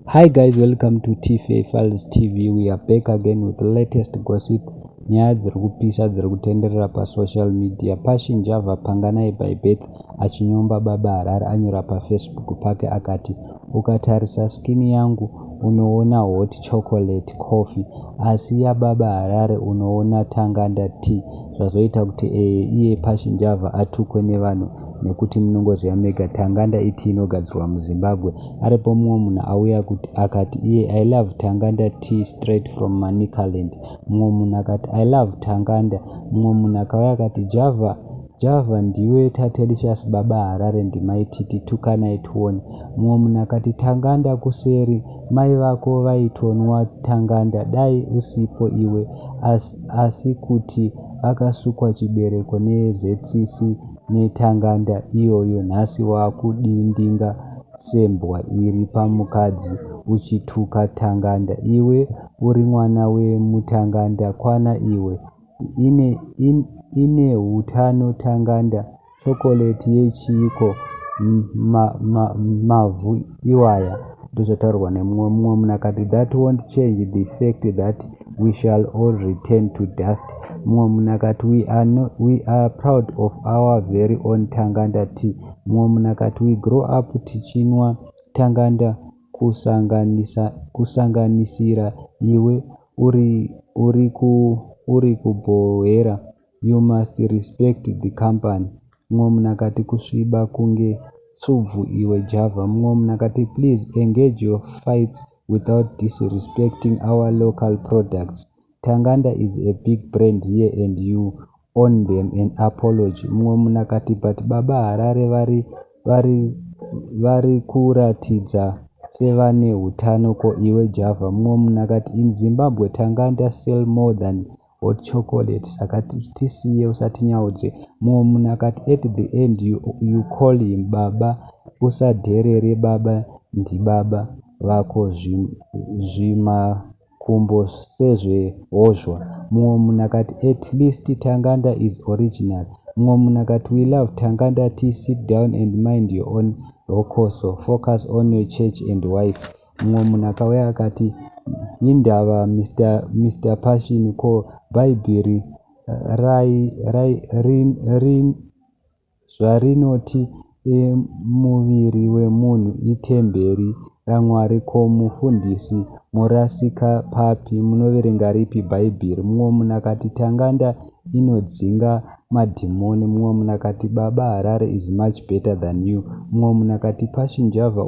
Hi guys, welcome to TFA Files TV. We are back again with the latest gossip. Nyaya dziri kupisa dziri kutenderera pasocial media. Passion Java Panganai by birth achinyomba Baba Harare anyora paFacebook pake akati, "Ukatarisa skin yangu unoona hot chocolate coffee, asi yaBaba Harare unoona Tanganda tea." Zvazoita kuti iye Passion Java atukwe nevanhu nekuti munongoziva mega Tanganda itea inogadzirwa muZimbabwe. Aripo mumwe munhu auya kuti akati iye, "I love Tanganda tea straight from Manicaland." Mumwe munhu akati, "I love Tanganda." Mumwe munhu akauya akati, "Java, Java ndiwe Tatelicious, Baba Harare ndiMaititi, tukanai tione." Mumwe munhu akati, "Tanganda kuseri, mai vako vaitonwa Tanganda dai usipo iwe, asi kuti vakasukwa chibereko neZCC neTanganda iyoyo, nhasi wakudindinga sembwa iri pamukadzi uchituka Tanganda. Iwe uri mwana wemutanganda, kwana iwe. Ine hutano Tanganda, chocolate yechiiko, mavhu iwaya." Ndozvataurwa nemumwe. Mumwe munhu akati, "That won't change the fact that we shall all return to dust." Mumwe munhu akati, No, we are proud of our very own Tanganda tea." Mumwe munhu akati, "We grow up tichinwa Tanganda, kusanganisira iwe uri kubhohera. You must respect the company." Mumwe munhu akati, "Kusviba kunge tsubvu iwe Java." Mumwe munhu akati, "Please engage your fights without disrespecting our local products. Tanganda is a big brand here and you owe them an apology." Mumwe munhu akati, "But Baba Harare vari kuratidza sevane hutano, ko iwe Java?" Mumwe munhu akati, "In Zimbabwe Tanganda sell more than hot chocolate, saka tisiye, usatinyaudze." Mumwe munhu akati, "At the end you call him baba, usadherere baba, ndibaba vako, zvimakumbo sezvehozhwa." Mumwe munhu akati, "At least Tanganda is original." Mumwe munhu akati, "We love Tanganda tea. Sit down and mind your own hokoso. Focus on your church and wife." Mumwe munhu akauya akati, "Indava Mr Passion, ko Bhaibheri zvarinoti muviri wemunhu itemberi raMwari, ko mufundisi morasika papi? Munoverenga ripi Bhaibheri?" Mumwe munhu akati, "Tanganda inodzinga madhimoni." Mumwe munhu akati, "Baba Harare is much better than you." Mumwe munhu akati, "Passion Java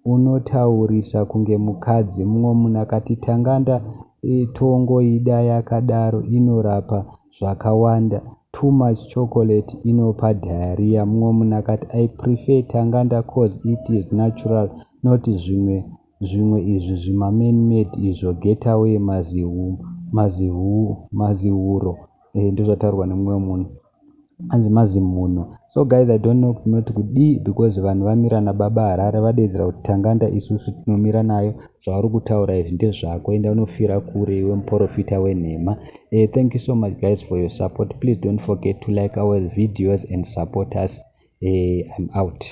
unotaurisa kunge mukadzi." Mumwe munhu akati, "Tanganda tongoida yakadaro, inorapa zvakawanda. Too much chocolate inopa diarrhea." Mumwe munhu akati, "I prefer Tanganda cause it is natural, not zvimwe zvimwe izvi zvimaman made izvo. Get away, mazihuro." Ndozvataurwa nemumwe munhu, anzi mazimunhu. So guys, I don't know not kudii because vanhu vamira naBaba Harare, vadedzera kuti Tanganda isusu tinomira nayo. Zvauri kutaura izvi ndezvako, enda unofira kure iwe muprofita wenhema. Thank you so much guys for your support. Please don't forget to like our videos and support us. I'm out.